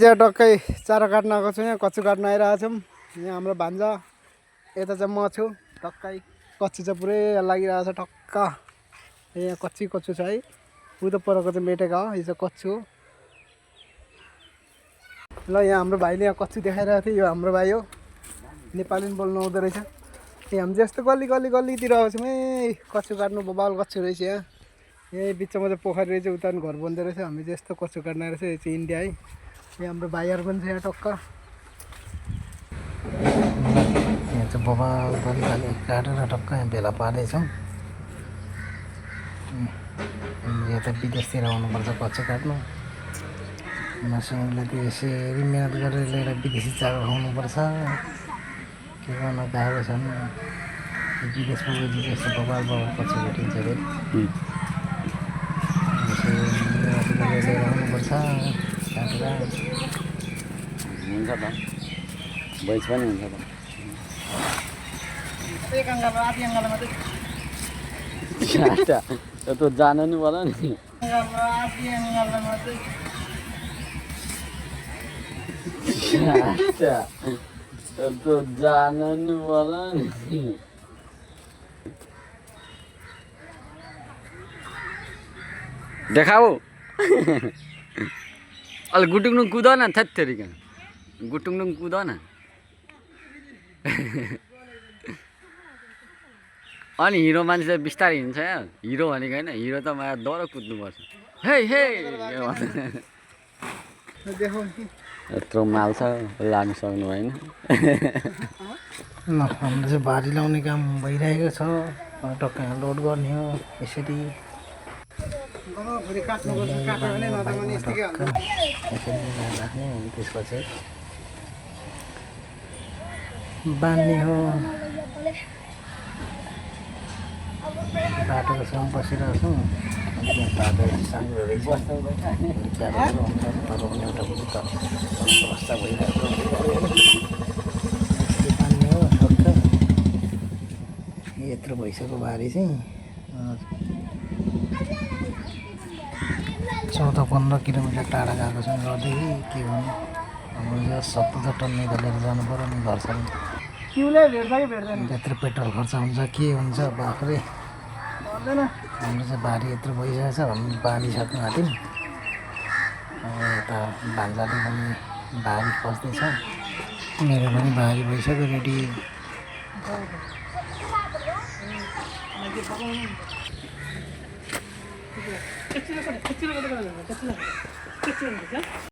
यहाँ टक्कै चारो काट्न आएको छु। यहाँ कच्चु काट्न आइरहेको छौँ। यहाँ हाम्रो भान्जा यता चाहिँ म छु। टक्कै कच्चु चाहिँ पुरै लागिरहेको छ टक्क। यहाँ कच्चु छ है। उता परको चाहिँ मेटेको हो, यो चाहिँ कच्चु हो। ल यहाँ हाम्रो भाइले यहाँ कच्चु देखाइरहेको थियो। यो हाम्रो भाइ हो, नेपाली पनि बोल्नु आउँदो रहेछ। हामी चाहिँ यस्तो गल्लीतिर आउँछौँ है। कच्चु काट्नु बबाल कच्चु रहेछ यहाँ। यही बिचमा चाहिँ पोखरी रहेछ, उता पनि घर बन्दै रहेछ। हामी चाहिँ यस्तो कच्चु काट्न रहेछ। यो चाहिँ इन्डिया है। यहाँ हाम्रो भाइहरू पनि छ यहाँ टक्क। यहाँ चाहिँ बबाल काटेर टक्क यहाँ भेला पार्दैछौँ। यो त विदेशतिर आउनुपर्छ कच्चु काट्नु। मसँगले त यसरी मिहिनेत गरेर ल्याएर विदेशी चारो खुवाउनुपर्छ। के गर्न गएको छन् विदेश पुगेपछि यस्तो बबाल कच्चु भेटिन्छ अरे। यसरी मिहिनेत गरेर ल्याएर आउनुपर्छ काटेर। हुन्छ त बैच पनि हुन्छ त। एक अङ्गालो आधी अङ्गालो मात्रै त जानु नि होला नि। आधी अङ्गालो मात्रै तो जानु नि होला नि। देखाऊ अलि गुटुङडुङ कुद न। थेत्तेरिका गुटुङडुङ कुद न। अनि हिरो मान्छे चाहिँ बिस्तारै हिँड्छ यार। हिरो भनेको होइन, हिरो त मलाई डर कुद्नुपर्छ। हे हे यत्रो माल छ लाग्नु सक्नु भएन। हाम्रो चाहिँ भारी लाउने काम भइरहेको छ। टक्कै लोड गर्ने हो यसरी। त्यसपछि बाँध्ने हो। बाटोको छेउमा बसिरहेको छौँ। बाटो सानो रहेछ। एउटा अवस्था भइरहेको बाँध्ने हो टक्क। यत्रो भइसक्यो भारी चाहिँ। 14-15 किलोमिटर टाढा गएको छौँ घरदेखि। के भन्नु अब 70 टन निकालेर जानु पऱ्यो नि घरसम्म। त्यत्रो पेट्रोल खर्च हुन्छ के हुन्छ बाफ्रे। हाम्रो चाहिँ भारी यत्रो भइसकेको छ। हामी बाँधिसक्नु आँट्यौँ। अब यता भान्जाले पनि भारी खस्दैछ। मेरो पनि भारी भइसक्यो रेडी।